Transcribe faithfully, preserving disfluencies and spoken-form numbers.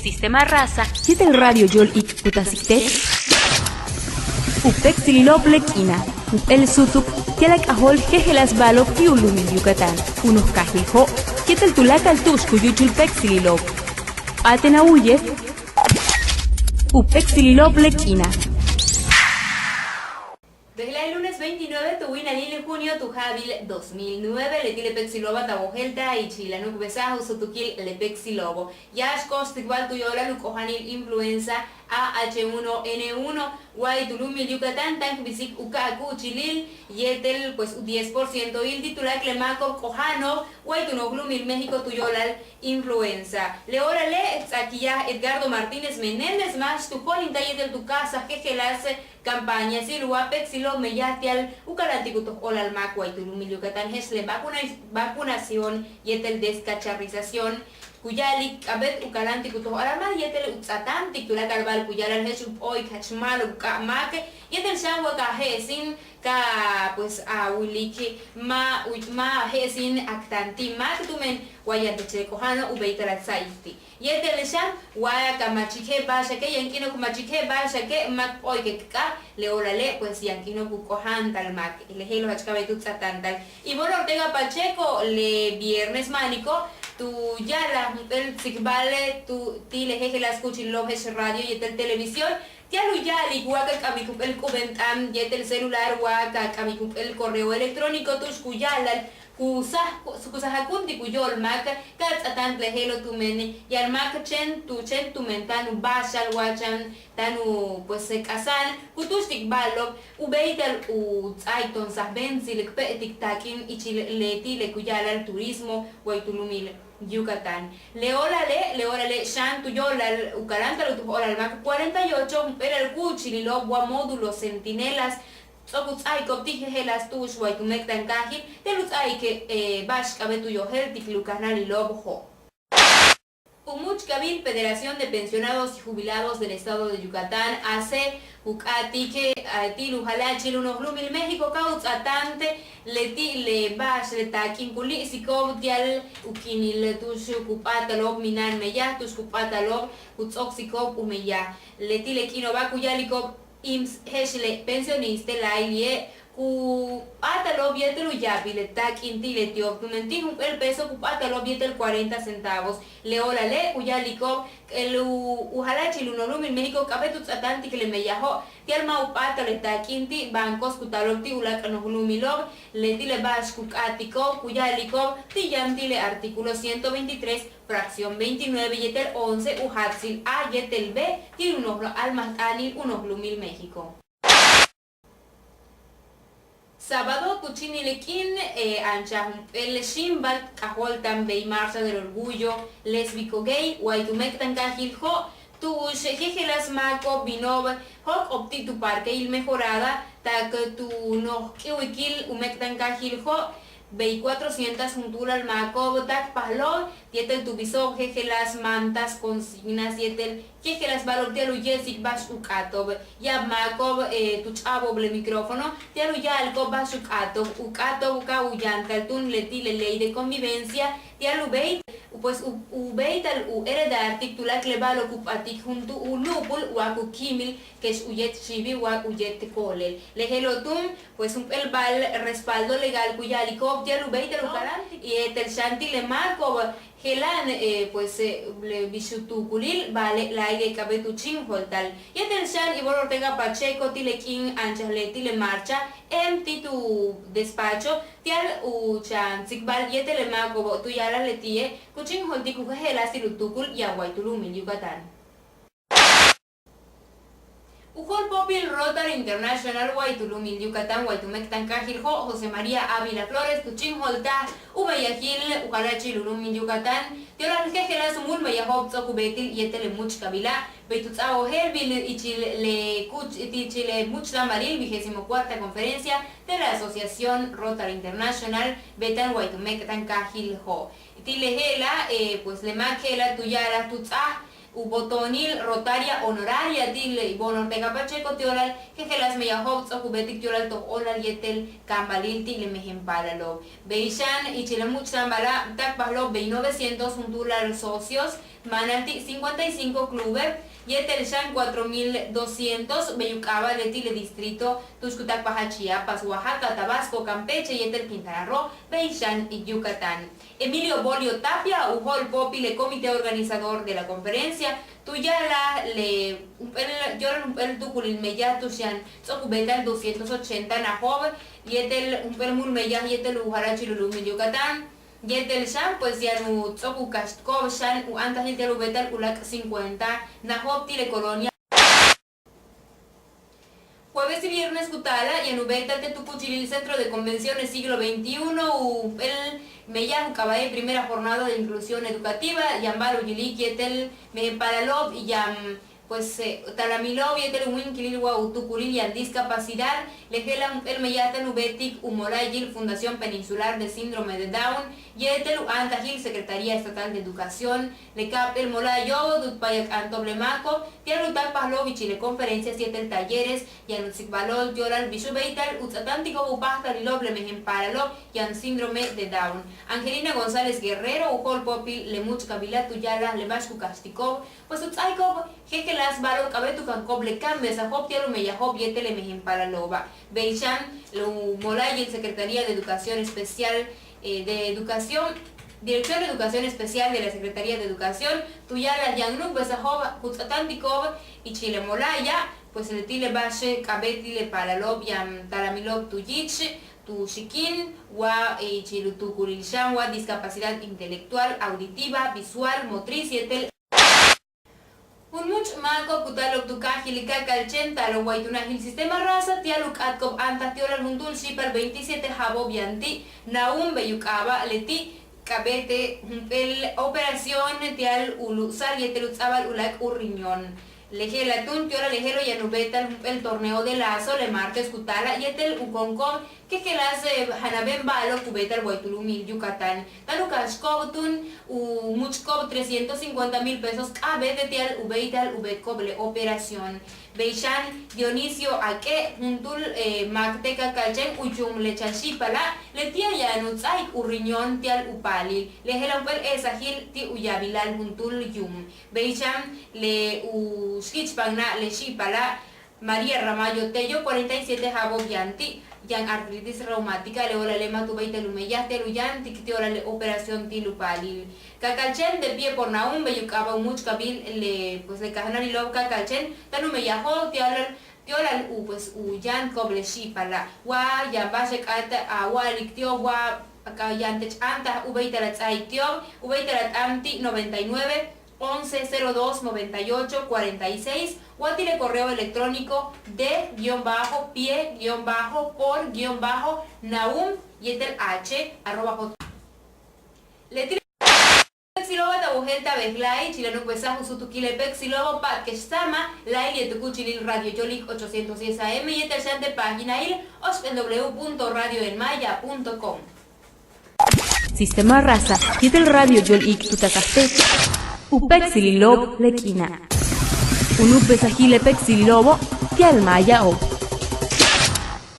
Sistema Rasa yéetel Radio Yóol Iik' ku taasik te'ex u péektsililo'ob le k'iina', jump'éel súutuk ti'al a k'ajóol jejeláas ba'alo'ob ti' u lu'umil Yucatán, u noj kaajil Jo' yéetel tuláakal tu'ux ku yúuchul péektsililo'ob. P'áaten a wu'uye' u péektsililo'ob le k'iina'. Bejla'e' lunes veintinueve tu winalil junio tu ja'abil dos mil nueve, leti' le péektsilo'oba' ta wojéeltaj ichil a nu'ukbesaj u súutukil le péektsilo'obo'. Yáax ko'ox tsikbal tu yóolal u k'oja'anil influenza A H uno N uno way tu lu'umil Yucatán táan k bisik u ka'aj kúuchilil yéetel pues u diez por cientoil ti' tuláakal le máako'ob k'oja'ano'ob way tu noj lu'umil México tu yóolal influenza. Le o'olale' k ts'aayikiyaj Edgardo Martínez Menéndez máax tu jo'olintaj yéetel tu ka'ajsaj jejeláas campaña, si' wa péektsilo'ob meyaj ti'al u kaláantik u toj óolal máak way tu lu'umil Yucatán je'ex le vacuna-, vacunación yéetel descacharrización. Ku ya'alik k'a'abéet u kaláantik u toj óolal máak yéetel u ts'aatáantik tuláakal ba'al ku ya'ala'al je'ex u p'o'ik jach ma'alob u k'ab máak yéetel xan wa ka je'esin ka pues a wilik ma' u ma' je'esin aktáan ti' máak tumen wa yaan teche' k'oja'ano'ob u béeytal a ts'áaik ti'. Yéetel xan wa ka machik je'el ba'axake' yaan k'iino'ob ku machik je'el ba'axake' ma' k p'o'ike' k k'ab, le o'olale' pues yaan k'iino'ob ku k'oja'antal máak, le je'elo' jach k'a'abéet u ts'aatáantal. Ivonne Ortega Pacheco le viernes ma'aniko' tu ya'alaj jump'éel tsikbal tu ti' le jejeláas kúuchililo'ob je'ex radio yéetel televisión ti'al u ya'alik wa ka k'amik jump'éel k'ubeen t'aan yéetel celular wa ka k'amik jump'éel correo electrónico tu'ux ku ya'ala'al ku saj ku sajakúuntik u yóol máak, ka ts'aatáant le je'elo' tumen yaan máak chéen tu chéen tumen táan u ba'axal wa chan táan u pues k'asa'an ku túuxtik ba'alo'ob u béeytal u ts'áaik to'on sajbe'entsil k pe'etik taak'in ichil leti' le ku ya'ala'al turismo way tu lu'umil Yucatán. Le o'olale' le o'olale' xan tu yóolal u kaláanta'al u toj óolal máak cuarenta y ocho jump'éelal kúuchililo'ob wa módulo centinelas ts'o'ok u ts'áaiko'ob ti' jejeláas tu'ux way tu méek'tankaajil ti'al u ts'áaik ba'ax k'a'abéet u yojéeltikil u kajnáalilo'ob Jo'. U múuch'kabil Federación de Pensionados y Jubilados del Estado de Yucatán, ACE, ku k'áatik ti'al u jala'achil u noj lu'umil México ka u ts'aatáant leti' le ba'ax le taak'in ku líi'siko'ob ti'al u k'iinil tu'ux ku p'áatalo'ob mina'an meyaj tu'ux ku p'áatalo'ob ku ts'o'oksiko'ob u meyaj. Leti' le k'iino'oba' ku ya'aliko'ob IMSS je'ex le pensionista láayli'e' ku p'áatalo'ob yéetel u yaabil le taak'in ti' leti'ob tumen ti' jump'éel peso ku p'áatalo'ob yéetel cuarenta centavos. Le o'olale' ku ya'aliko'ob u jala'achil u noj lu'umil México k'a'abéet u ts'aatáantik le meyajo' ti'al ma' u p'áatal le taak'in ti' bancos ku taalo'ob ti' uláak' noj lu'umilo'ob. Leti' le ba'ax ku k'áatiko'ob ku ya'aliko'ob ti' yaan ti' le artículo ciento veintitrés fracción veintinueve yéetel once u jaatsil A yéetel B ti' u noj a'almajt'aanil u noj lu'umil México. Sábado ku chíinil k'iin anchaj jump'éel xíimbal k'ajóolta'an bey Marcha del Orgullo Lésbico Gay way tu méek'tankaajil Jo' tu'ux jejeláas máako'ob bino'ob jóok'o'ob ti' tu parque Il Mejorada tak tu noj k'íiwikil u méek'tankaajil Jo' bey cuatrocientas juntúulal máako'ob táakpajlo'ob yéetel tu biso'ob jejeláas mantas, consignas yéetel jejeláas ba'alo'ob ti'al u ye'esik ba'ax u k'áato'ob. Ya'ab máako'ob tu ch'a'abo'ob le micrófono ti'al u ya'aliko'ob ba'ax u k'áato'ob, u k'áato'ob ka u yantal túun leti' le ley de convivencia ti'al u béeytal pues u béeytal u heredartik tuláakal le ba'alo'ob ku p'atik juntúul u lúupul wa ku kíimil kex u yéet xiibil wa u yéet ko'olel. Le je'elo' túun pues jump'éel ba'al respaldo legal ku ya'aliko'ob ti'al u béeytal u kaláantik yéetel xan ti' le máako'ob jela'an pues le bix u tuukulil ba'ale' láayli' k'a'abéet u chíinjo'olta'al. Yéetel xan Ivonne Ortega Pacheco ti' le k'iin anchaj leti' le marcha em ti' tu despacho ti'al u chan tsikbal yéetel le máako'obo' tu ya'alaj leti'e' ku chíinjo'oltik u jejeláasil u tuukul yaan way tu lu'umil Yucatán. U jo'olpóopil Rotary International way tu lu'umil Yucatán way tu méek'tankaajil Jo' José María Ávila Flores tu chíinjo'oltaj u meyajil u jala'achil u lu'umil Yucatán ti' óolal jejeláas múul meyajo'ob ts'o'ok u beetil yéetel le múuch'kabila' bey tu ts'a'abal u je'elbil ichil le kúuch ti' ichil le múuch'tambalil vigésimo cuarta conferencia de la Asociación Rotary International beeta'an way tu méek'tankaajil Jo'. Ti' le je'ela' pues le máak je'ela' tu ya'alaj tu ts'áaj u botonil Rotaria Honoraria ti' le Ivonne Ortega Pacheco ti' óolal jejeláas meyajo'ob ts'o'ok u beetik ti' óolal toj óolal yéetel kaambalil ti' le mejen paalalo'ob. Bey xan ichil le múuch'tambala' táakpajlo'ob bey novecientos juntúulal socios Máanal ti' cincuenta y cinco clubes yéetel xan cuatro mil doscientos bey u k'aaba' leti' le distrito tu'ux ku táakpajal Chiapas, Oaxaca, Tabasco, Campeche yéetel Quintana Roo bey xan Yucatán. Emilio Bolio Tapia u jo'olpóopil le comité organizador de la conferencia tu ya'alaj le jump'éel yo'olal jump'éel tuukulil meyaj tu'ux yaan ts'o'ok u beeta'al doscientos ochenta najo'ob yéetel jump'éel múul meyaj yéetel u jala'achil u lu'umil Yucatán. Yéetel xan pues yaan u ts'o'ok u kaxtiko'ob xan u áantajil ti'al u beeta'al u láak' cincuenta najo'ob ti' le colonia. Jueves y viernes ku taala' yaan u beeta'al te' tu kúuchilil Centro de Convenciones Siglo veintiuno u jump'éel meyaj u k'aaba'e' primera jornada de inclusión educativa yaan ba'al u yilik yéetel mejen paalalo'ob yaan pues talamilo'ob yéetel u wíinkilil wa u tuukulil yaan discapacidad. Le je'ela' jump'éel meyaj táan u beetik u mola'ayil Fundación Peninsular de Síndrome de Down yéetel u áantajil Secretaría Estatal de Educación, le ka'ap'éel mola'ayo'ob u payak'anto'ob le máako'ob ti'al u táakpajalo'ob ichil le conferencias yéetel talleres yaan u tsikbalo'ob ti' yo'olal bix u béeytal u ts'aatáantiko'ob u páajtalilo'ob le mejen paalalo'ob yaan síndrome de Down. Angelina González Guerrero u jo'olpóopil le múuch'kabila' tu ya'alaj le ba'ax ku kaxtiko'ob pues u ts'áaiko'ob jejeláas ba'alo'ob k'a'abéet u kanko'ob le ka'ansbesajo'ob ti'al u meyajo'ob yéetel le mejen paalalo'oba'. Bey xan u mola'ayil Secretaría de Educación Especial, eh, de Educación, Dirección de Educación Especial de la Secretaría de Educación tu ya'alaj yaan nu'ukbesajo'ob ku ts'aatáantiko'ob ichil le mola'aya' pues leti' le ba'axe' k'a'abéet ti' le paalalo'ob yaan talamilo'ob tu yich, tu xikin wa ichil u tuukulil xan wa discapacidad intelectual, auditiva, visual, motriz yéetel. Jun múuch' máako'ob ku taalo'ob tu kaajil Ka'ak'al Chéen taalo'ob way tuunajil Sistema Rasa ti'al u k'áatko'ob áantaj ti' yo'olal juntúul xi'ipal veintisiete ja'abo'ob yaan ti' Naum bey u k'aaba', leti' k'a'abéete' jump'éel operación ti'al u lu'usa'al yéetel u ts'a'abal u láak' u riñón. Le je'ela' túun ti' yo'olal le je'elo' yaan u beeta'al jump'éel torneo de lazo le martes ku taala' yéetel u konko'ob jejeláas janabéen ba'alo'ob ku beeta'al way tu lu'umil Yucatán. Táan u kaxtiko'ob túun u múuch'ko'ob trescientos cincuenta mil pesos k'a'abéete' ti'al u béeytal u beetko'ob le operación. Bey xan Dionisio Aque juntúul máak te' Ka'ak'al Chéen u yuum le chan xi'ipala' leti'e' yaan u ts'áaik u riñón ti'al u paalil. Le je'ela' jump'éel e'esajil ti' u yaabilal juntúul yuum. Bey xan le u xki'ichpajna' le xi'ipala' María Ramallo Tello, cuarenta y siete ja'abo'ob yaan ti', yaan artritis reumática, le o'olale' ma' tu béeytal u meyaj ti'al u yáantik ti' yo'olal le operación ti'al u paalil. Ka'ak'al Chéen de pie por Naum bey u k'aaba' u múuch'kabil le pues le kajnáalilo'ob Ka'ak'al Chéen táan u meyajo'ob ti' yo'olal ti' yo'olal u pues u yáantiko'ob le xi'ipala'. Wa yaan ba'ax le k'áat a wa'alik ti'ob wa aka'aj yaan teech áantaj u béeytal a ts'áaik ti'ob u béeytal a t'aan ti' noventa y nueve once cero dos noventa y ocho cuarenta y seis wa ti' le correo electrónico de guion bajo pie guion bajo por guion bajo naum yéetel h arroba hot. Leti' le péektsilo'oba' ta wojéeltaj bejla'e' ichil a nu'ukbesaj u súutukil le péektsilo'obo' pa'atkex sáamal láayli' yéetel u kúuchilil Radio Yóol Iik ochocientos diez A M yéetel xan te' páginail oxp'éel w punto radio en maya punto com. Sistema Rasa yéetel Radio Yóol Iik tu taasaj teech u péektsililo'ob le k'iina'. U nu'ukbesajil le péektsililo'obo' ti'al maayao'.